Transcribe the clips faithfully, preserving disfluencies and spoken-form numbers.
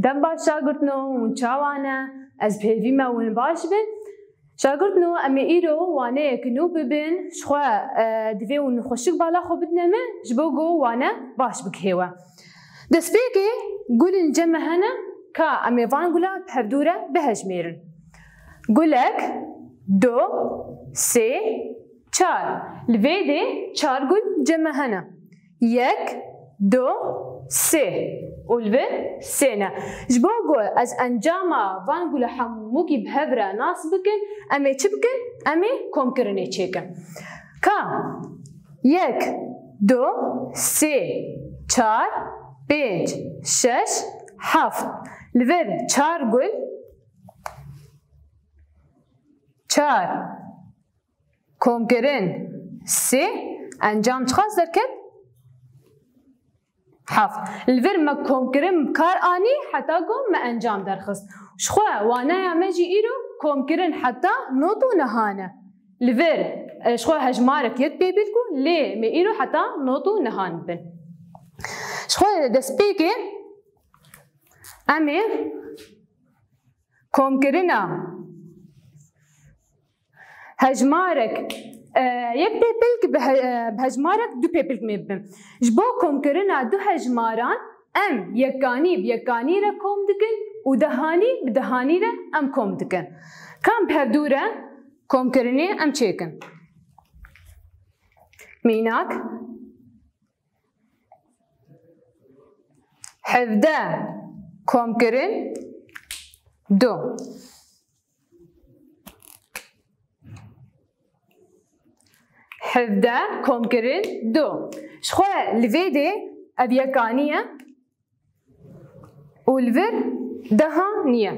Dem baş şagirtno, hûn çawa ne? Ez bi hêvî me hûn baş bin. Şagirtno, em ê îro waneyek nû bibin. Ji xwe, e, divê hûn xweşik bala xwe bidine me, ji bo ku wane baş bigihê we. Destpêkê gulên cem me hene, ka em ê van gula bi hevdû re bihejmêrin. Gulek, du, sê, çar. Li vê dê çar gul cem me hene. Yek, du, sê. Û li vir sê ne. Ji bo ku ez encama van gula hemûkî bi hev re nas bikin, em ê çi bikin? Em ê komkirinê çêkin. Ka yek, du, sê, çar, pênc, şeş, heft. Li vir çar gul, çar, komkirin, sê, encam çiqas derket? Heft. Li vir me komkirin bi kar anî heta ku me encam derxist. Ji xwe waneya me jî îro komkirin heta not û niha ne. Li vir, e, ji xwe hejmarek yek pê pil ku lê me îro heta not û niha bin. Ji xwe destpêkê em ê komkirina hejmarek, e, yek pêpilk bi he-, e, bi hejmarek du pêpilk me bibin. Ji bo komkirina du hejmaran em yekanî bi yekanî re kom dikin û dehanî bi dehanî re em kom dikin. Kam bi hevdû re komkirinê em çêkin. Mînak, hevdeh komkirin du. Hevdeh komkirin du. Ji xwe li vê dê ev yekanî ye û li vir deha niye.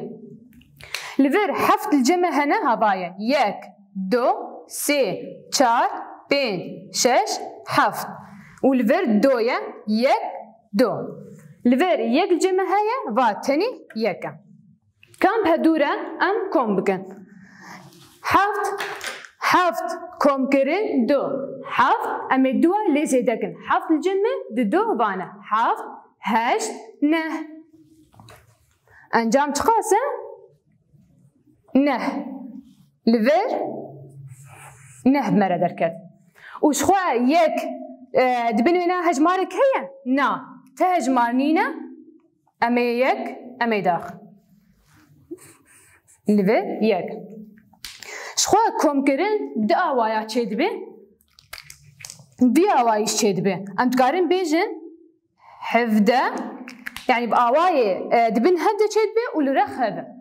Li vir heft li cem me hene, hava ye. Yek, du, sê, çar, pênc, şeş, heft. Û li vir do ye, yek, du. Li vir yek li cem me heye, va tenê yek e. Kam bi hevdû re em kom bikin. Heft, heft komkirin du. Heft, em ê dua lê zêde kin. Heft li cem me di du vane. Heft, heşt, neh. Encam çiqas e? Neh. Li vir neh bi me re derket. Û ji xwe yek, e, di bin wêna hejmarek heye? Na. Ti hejmar nîne. Em ê yek, em ê dax. Li vir yek. Ji xwe komkirin di awaya çêdibe. Vî awayî jî çêdibe. Em dikarin bêjin hevdeh, yanî bi awayê, e, di bin hev de çêdibe û li rex hev e.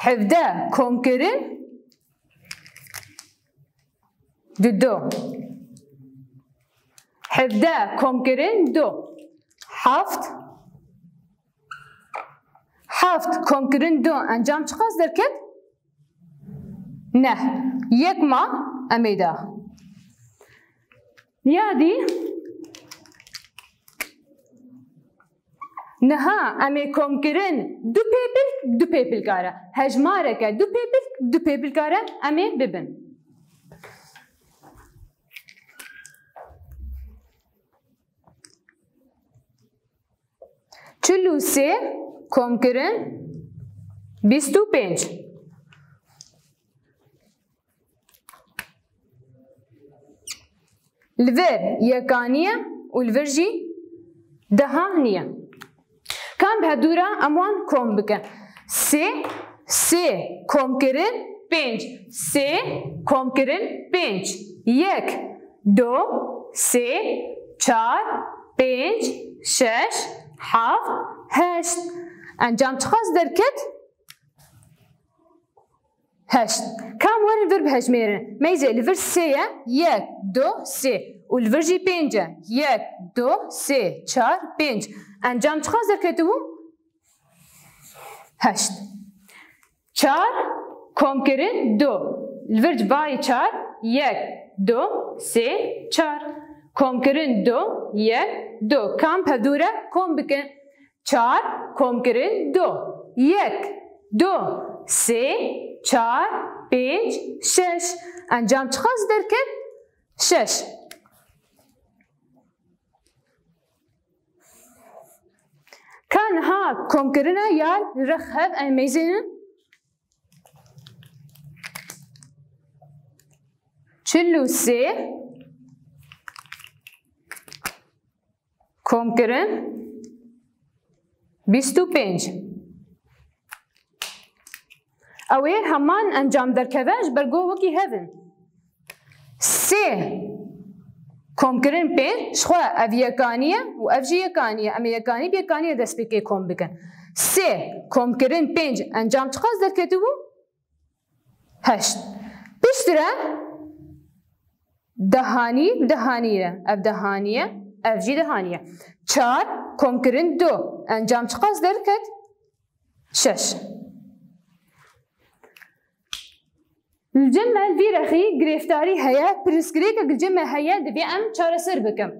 Hevdeh komkirin di du. Hevdeh komkirin du. Heft. Heft komkirin du. Encam çiqas derket? Neh. Yek ma, em ê da. Ya dî. Niha em ê komkirin du pêpilk, du pêpilka re. Hejmareke du pêpilk, du pêpilka re em ê bibin. Çil û sê komkirin bîst û pênc. Li vir yeka niye û li vir jî deha niye. Kam bi hevdû re em wan kom bikin. Sê, sê komkirin pênc. Sê komkirin pênc. Yek, du, sê, çar, pênc, şeş, heft, heşt. Encam çiqas derket? Heşt. Kam werin vir bihejmêrin. Meyzê li vir sê ye, yek, du, sê. Û li vir jî pênc e. Yek, du, sê, çar, pênc. Encam çiqas derketibû? Heşt. Çar komkirin du. Li vir bayî çar, yek, du, sê, çar. Komkirin du, yek, du. Kam bi hevdû re kom bikin. Çar komkirin du. Yek, du, sê, çar, pênc, şeş. Encam çiqas derket? Şeş. Ka niha komkirina ya li rex hev em mêzênin. Çil û sê komkirin bîst û pênc. Ew ê heman encam derkeve ji ber ku wekî hev in. Sê komkirin pênc, ji xwe ev yekanî ye û ev jî yekanî ye. Em ê yekanî bi yekanî re destpêkê kom bikin. Sê komkirin pênc encam çiqas derketibû? Heşt. Piştre dehanî bi dehanî re. Ev dehanî ye, ev jî dehanî ye. Çar komkirin du encam çiqas derket? Şeş. Li cem me li vî rexî girêftarî heye, pirsgirêkek li cem me heye, divê em çareser bikin.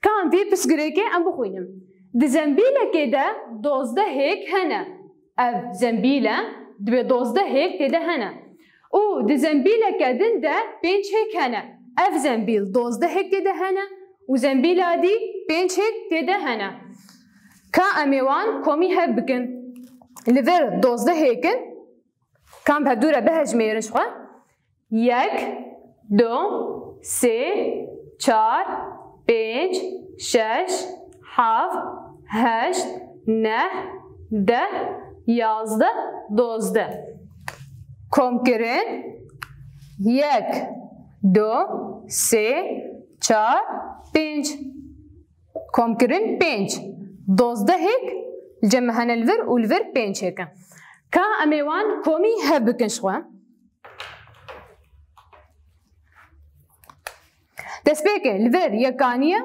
Ka em vê pirsgirêkê em bixwînin. Di zembîlekê de dozdeh hêk hene. Ev zembîl e, divê dozdeh hêk tê de hene. Û di zembîleke din de pênc hêk hene. Ev zembîl dozdeh hêk tê de hene û zembîla dî pênc hêk tê de hene. Ka em ê wan komî hev bikin. Li vir dozdeh hêk in, Kam bi hev dû re bihejmêrin ji xwe. Yek, du, sê, çar, pênc, şeş, heft, heşt, neh, deh, yazdeh, dozdeh. Komkirin, yek, du, sê, çar, pênc. Komkirin pênc. Dozdeh hêk li cem me hene li vir û li vir pênc hêk in. Ka em ê wan komî hev bikin ji xwe. Destpêkê li vir yekanî ye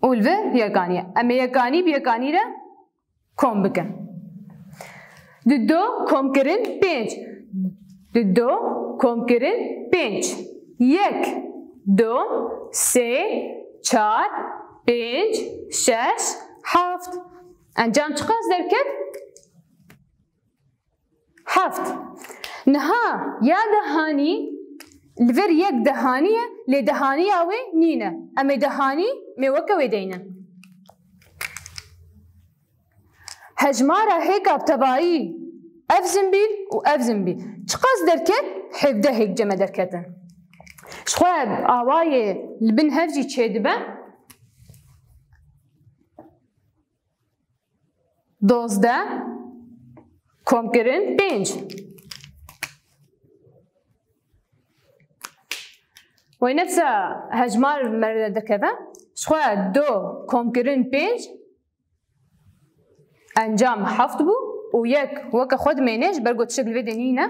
û li vir yekanî ye. Em ê yekanî bi yekanî re kom bikin. Dido komkirin pênc. Dido komkirin pênc. Yek, du, sê, çar, pênc, şeş, heft. Encam çiqas derket? Heft. Niha ya dehanî li vir yek dehanî ye, lê dehaniya wê nîne. Em ê dehanî mê weke wê deynin. Hejmara hêka bi tevayî ev zimbîl û ev zimbîl çiqas derket? Hevdeh hêk cem me derketin. Ji xwe awayê li bin hev jî çêdibe. Dozdeh komkirin pênc. Wê nefsa hejmar me re derkeve. Ji xwe du komkirin pênc encam heft bû û yek weke xwe dimêne, ji ber ku tiştek li vê de nîne,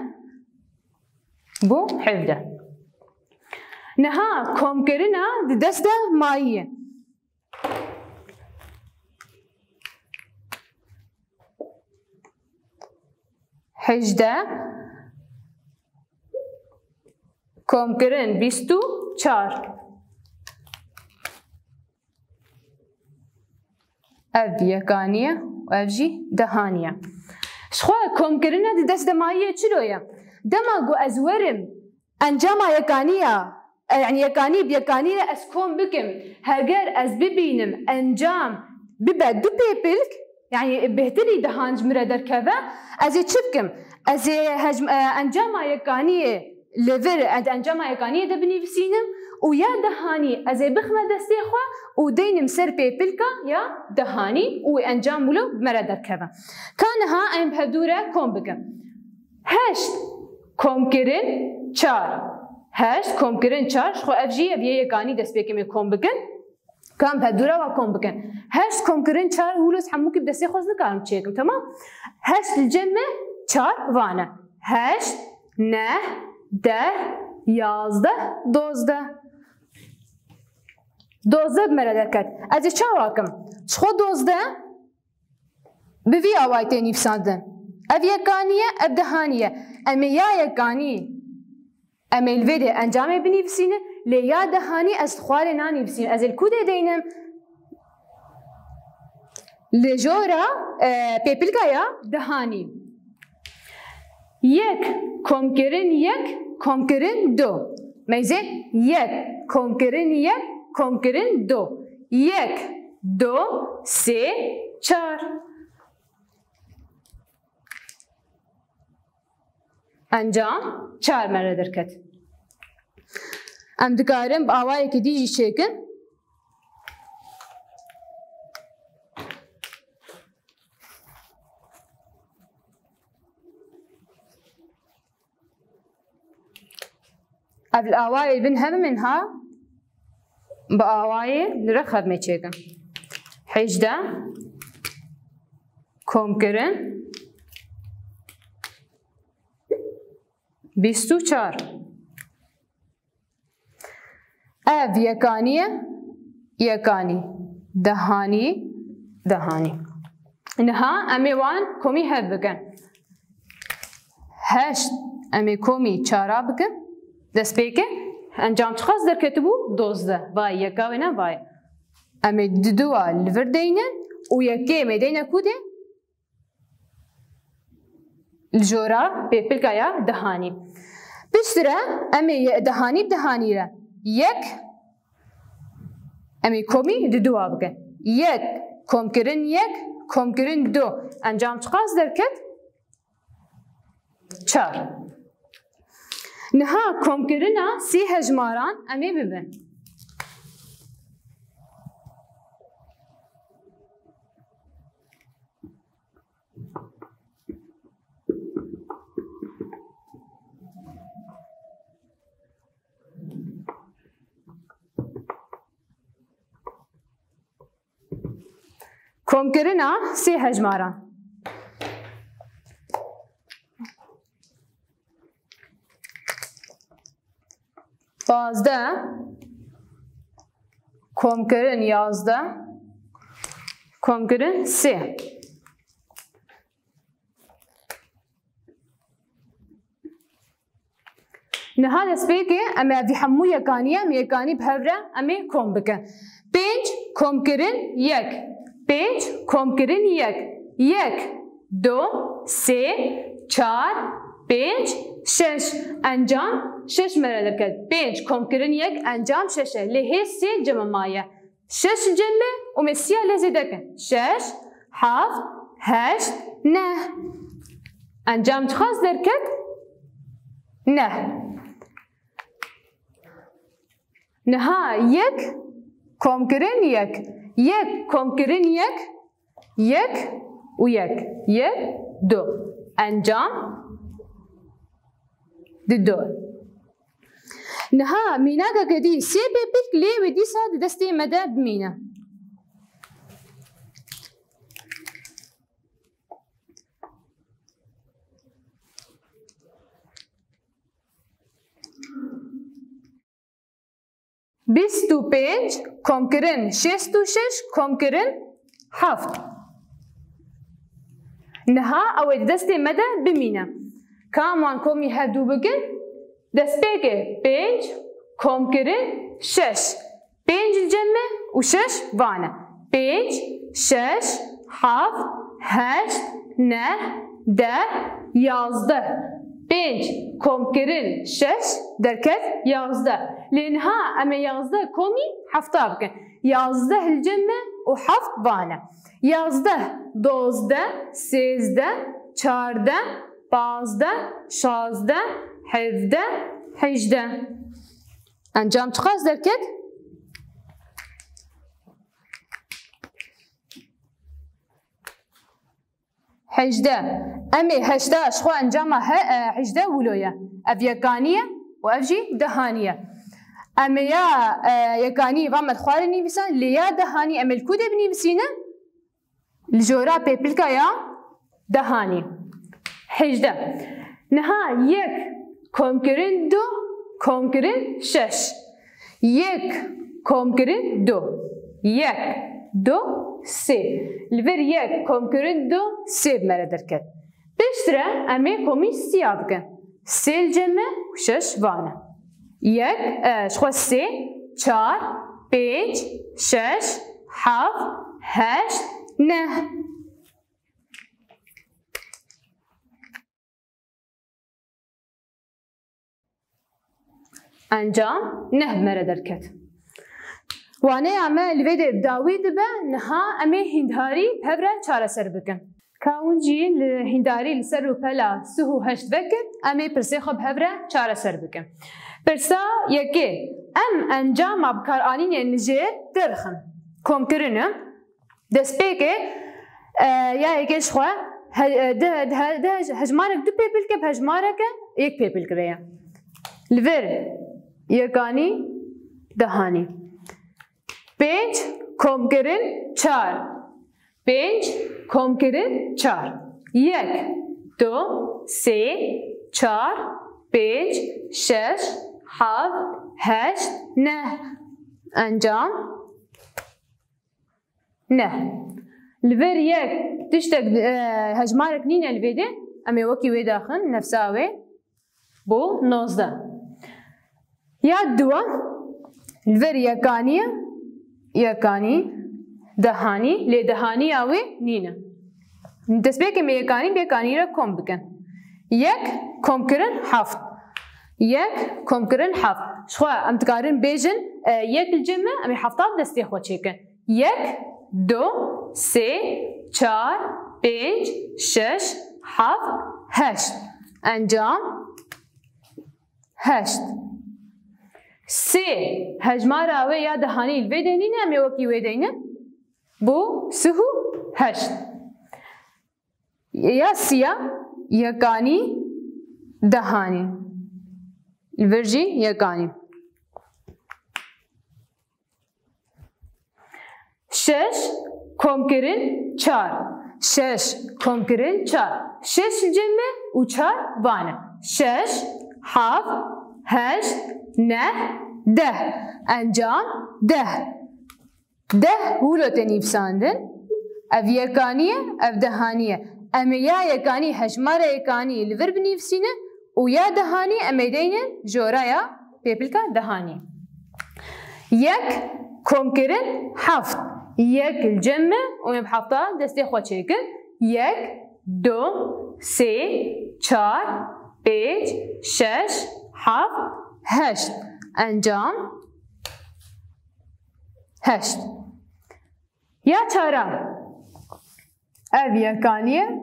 bû hevdeh. Niha komkirina di dest de mayî ye. Hejdeh komkirin bîst û çar. Ev yekanî ye û ev jî dehanî ye. Ji xwe komkirine di dest de mayî ye çilo ye? Dema ku ez werim encama yekanî ya, e, yanî yekanî bi yekanî re ez kom bikim, heger ez bibînim encam bibe du pêpilk, yanî bêhtirî dehan ji min re derkeve, ez ê çi bikim? Ez ê hecm-, e, encama yekaniyê li vir, e, encama yekaniyê de binivîsînim û ya dehanî ez ê bixime destê xwe û deynim ser pêpilka ya dehanî û encam wilo bi me re derkeve. Ka niha em bi hevdû re kom bikin. Heşt komkirin çar. Heşt komkirin çar. Ji xwe ev jî ye, bi yê yekanî destpêkê me kom bikin. Kam bi hevdû re wa kom bikin. Heşt komkirin çar, wilo ez hemûkî bi destê xwe ez nikarim çêkim, temam? Heşt li cem me çar vane. Heşt, neh, deh, yazdeh, dozdeh. Dozdeh bi me re derket. Ez ê çawa kim? Ji xwe dozdeh bi vî awayî tê nivîsandin. Ev yekanî ye, ev dehanî ye. Em ê ya yekanî, em ê li vê de encamê binivîsînin, lê ya dehanî ez li xwarê nanivîsînim. Ez ê li ku de deynim? Li jora, e, pêpilka ya dehanî. Yek komkirin yek komkirin du. Meyzê yek komkirin yek komkirin du. Yek, du, sê, çar. Encam çar me re derket. Em dikarin bi awayekî dî jî çêkin. Ev li awayê bin hev min ha, bi awayê li re xev me çêkin. Hejdeh, komkirin, bîst û çar. Ev yekanî ye, yekanî, dehanî, dehanî. Niha em ê wan komî hev bikin. Heşt, em ê komî çara bikin. Destpêkê, encam çiqas derketibû? Dozdeh. Vay, yeka wêne vay. Em ê diduwa li vir deynin û yekê em ê deyne ku dê? Li jora pêpilka ya dehanî. Piştre em ê ye-, dehanî bi dehanî re. Yek, em ê komî diduwa bikin. Yek, komkirin yek, komkirin du. Encam çiqas derket? Çar. Niha komkirina sê hejmaran em ê bibin. Komkirina sê hejmaran. Pazdeh, komkirin yazdeh, komkirin sê. Niha destpêkê em ê evî hemû yekanî, em yekanî bi hev re em ê kom bikin. Pênc komkirin yek. Pênc komkirin yek. Yek, du, sê, çar, pênc, şeş. Encam şeş me re derket. Pênc komkirin yek, encam şeş e. Lê hê sê cem me maye. Şeş cem me û me siya lê zêde kin. Şeş, heft, heşt, neh. Encam çiqas derket? Neh. Niha yek komkirin yek. Yek komkirin yek. Yek û yek. Yek, du. Encam didu. Niha mînakeke dî sê pêpilk lê wê dîsa di destê me de bimîne. Bîst û pênc komkirin şêst û şeş komkirin heft. Niha ew ê di destê me de bimîne. Ka em wan komî hevdû bikin, destpêkê pênc komkirin şeş. Pênc li cem me û şeş vane. Pênc, şeş, heft, heşt, neh, deh, yazdeh. Pênc komkirin şeş derket yazdeh. Lê niha em ê yazdeh komî hefta bikin. Yazdeh li cem me û heft vane. Yazdeh, dozdeh, sêzdeh, çardeh, pazdeh, şazdeh, hevdeh, hejdeh. Encam çiqas derket? Hejdeh. Em ê heşta ji xwe encama he, e, hejdeh wilo ye. Ev yekanî ye û ev jî dehanî ye. Em ê ya, e, yekanî va me xwarê nivîsan, lê ya dehanî em ê li ku de binivîsîne? Li jora pêpilka ya dehanî. Hejdeh. Niha yek komkirin du komkirin şeş. Yek komkirin du. Yek, du, sê. Li vir yek komkirin du sê bi me re derket. Piştre em ê komî siya bikin. Sê li cem me û şeş vane. Yek, e, ji xwe sê, çar, pênc, şeş, heft, heşt, neh. Encam neh bi me re derket. Waneya me li vê de bi dawî dibe, niha em ê hîndarî bi hev re çareser bikin. Ka hûn jî li hîndarî li ser rûpela sih û heşt vekir, em ê pirsê xwe bi hev re çareser bikin. Pirsa yekê, em encama bikaranînên li jêr derxin. Komkirin e. Destpêkê, e, ya yekê ji xwe he-, e, di, di, di hej-, hejmarek du pêpilke bi hejmareke yek pêpilk re ye. Li vir yekanî, dehanî. Pênc komkirin çar. Pênc komkirin çar. Yek, du, sê, çar, pênc, şeş, heft, heşt, neh. Encam neh. Li vir yek tiştek, e, hejmarek nîne li vê de, em ê wekî wê daxin, nefsa wê. Bû nozdeh. Ya diwa, li vir yekanî ye, yekanî, dehanî, lê dehaniya wê nîne. Destpêkê me yekanî bi yekanî re kom bikin. Yek komkirin heft. Yek komkirin heft. Ji xwe em dikarin bêjin, e, yek li cem me, em ê hefta bi destê xwe çêkin. Yek, du, sê, çar, pênc, şeş, heft, heşt. Encam heşt. Sê hejmara wê ya dehanî li vê de nîne, em ê wekî wê deynin. Bû sih û heşt. Ya siya, yekanî, dehanî. Li vir jî yekanî. Şeş komkirin çar. Şeş komkirin çar. Şeş li cem me û çar vane. Şeş, heft, heşt, neh, deh. Encam deh. Deh wilo tê nivîsandin. Ev yekanî ye, ev dehanî ye. Em ê ya yekanî, hejmara yekanî li vir binivîsînin û ya dehanî em ê deynin jora ya pêpilka dehanî. Yek komkirin heft. Yek li cem me û em bi hefta destê xwe çêkin. Yek, du, sê, çar, pênc, şeş, heft, heşt. Encam heşt. Ya çaran. Ev yekanî ye,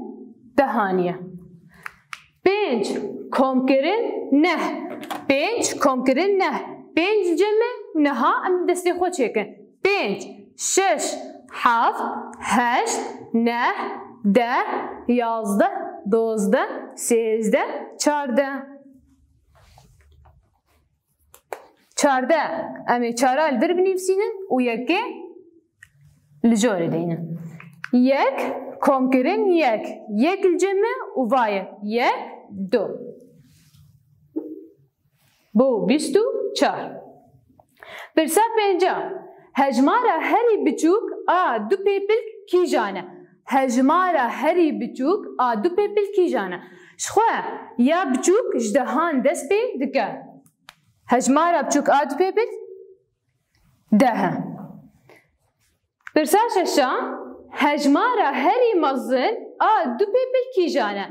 dehanî ye. Pênc komkirin neh. Pênc komkirin neh. Pênc cem e, niha em destê xwe çêkin. Pênc, şeş, heft, heşt, neh, deh, yazdeh, dozdeh, sêzdeh, çardeh. Çardeh. Em ê çara li vir binivîsînin û yekê li jorê deynin. Yek komkirin yek. Yek li cem e û va ye. Yek, du. Bû bîst û çar. Pirsa pênca. Hejmara herî biçûk a du pêpilk kîjan e? Hejmara herî biçûk a du pêpilk kîjan e? Ji xwe ya biçûk ji dehan dest pê dike. Hejmara biçûk a du pêpilk deh e. Pirsa şeşa, hejmara herî mezin a du pêpilk kîjan e?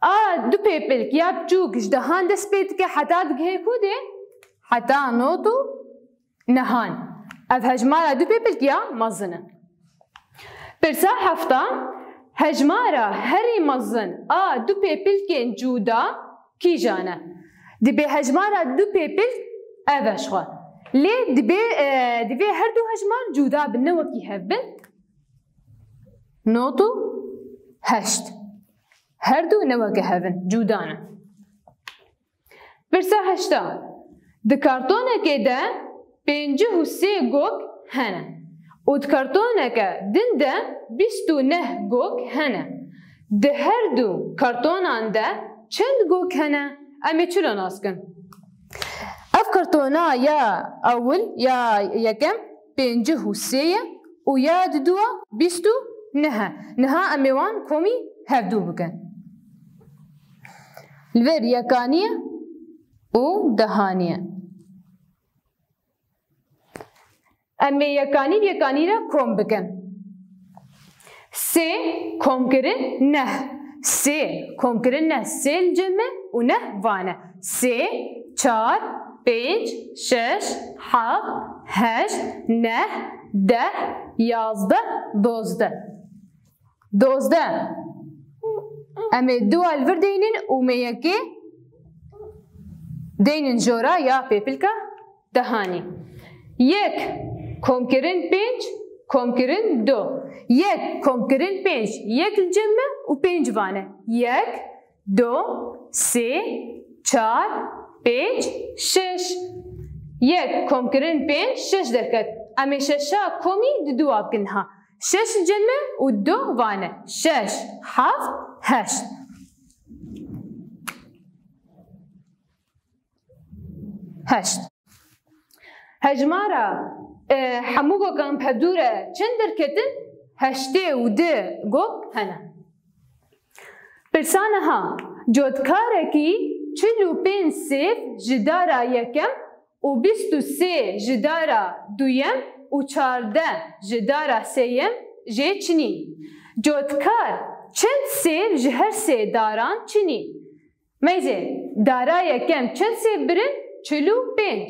A du pêpilk ya biçûk ji dehan dest pê dike heta digihê ku dê? Heta nod û nehan. Ev hejmara du pêpilk ya mezin e. Pirsa hefta, hejmara herî mezin a du pêpilkên cuda kîjan e? Dibê hejmara du pêpilk ev e ji xwe. Lê dibê, e, divê her du hejmar cuda bin, ne wekî hev bin. Nod û heşt. Her du ne weke hev in, cuda ne. Pirsa heşta. Di kartonekê de pêncî û sê gok hene û di kartoneke din de bîst û neh gok hene. Di her du kartonan de çend gok hene? Em ê çilo nas kin? Ev kartona ya ewil, ya yekem, pêncî û sê ye û ya diduwa bîst û neh e. Niha em ê wan komî hevdû bikin. Li vir yekanî ye û dehanî ye. Em ê yekanî bi yekanî re kom bikin. Sê komkirin neh. Sê komkirin neh. Sê li cem e û neh vane. Sê, çar, Pênc, şeş, heft, heşt, neh, deh, yazdeh, dozdeh. Dozdeh. Em ê du li vir deynin û me yekê deynin jora ya pêpilka dehanî. Yek komkirin pênc, komkirin du. Yek komkirin pênc, yek li cem me û pênc vane. Yek, du, sê, çar, pênc, şeş. Yek komkirin pênc, şeş derket. Em ê şeşa komî di dua bikin ha. Şeş li cem me û du vane. Şeş, heft, heşt. Heşt. Hejmara, e, hemû gokan bi hevdû re çend derketin? Heştê û du gok hene. Pirsa niha, cotkarekî çil û pênc sêv ji dara yekem û bîst û sê ji dara duyem û çardeh ji dara sêyem jê çinî. Cotkar çend sêv ji her sê daran çinî? Meyzê, dara yekem çend sêv birin? Çil û pênc.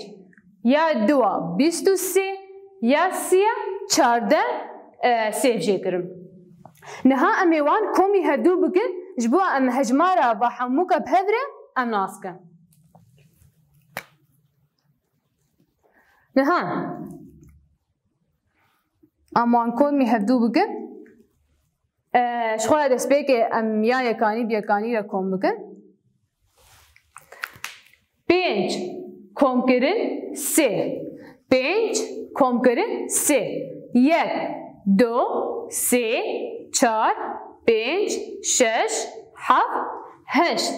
Ya dua bîst û sê, ya siya çardeh, e, sêv jê kirin. Niha em ê wan komî hevdû bikin, ji bo em hejmara va hemûka bi hev re em nas bikin. Niha em wan komî hevdû bikin. E, ji xwe re destpêkê em ya yekanî bi yekanî re kom bikin. Pênc komkirin sê. Pênc komkirin sê. Yek, du, sê, çar, pênc, şeş, heft, heşt.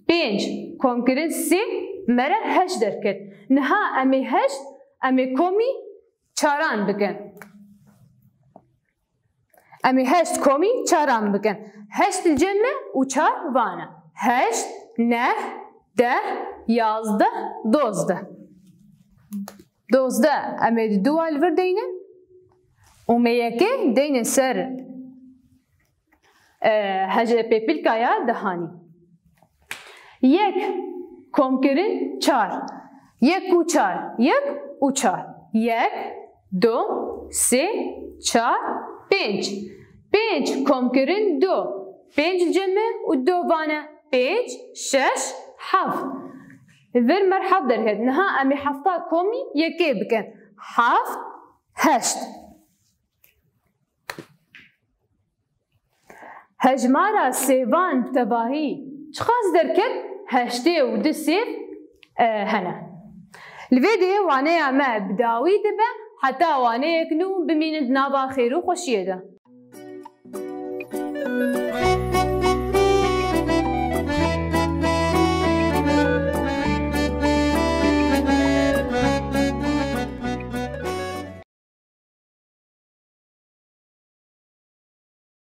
Pênc komkirin sê me re heşt derket. Niha em ê heşt, em ê komî çaran bikin. Em ê heşt komî çaran bikin. Heşt li cem me û çar vane. Heşt, neh, deh, yazdeh, dozdeh. Dozdeh em ê di dua li vir deynin û me yekê deynin ser, e, hece pêpilkaya dehanî. Yek komkirin çar. Yek û çar. Yek û çar. Yek, du, sê, çar, pênc. Pênc komkirin du. Pênc li cem me û du vane. Pênc, şeş, heft. Vir me heft derket. Niha em ê hefta komî yekê bikin. Heft, heşt. Hejmara sêvan bi tevahî çiqas derket? Heştê û du sêv, e, hene. Li vê dihê waneya me bi dawî dibe, heta waneyek nû bimînin di nava xêr û xweşiyê de.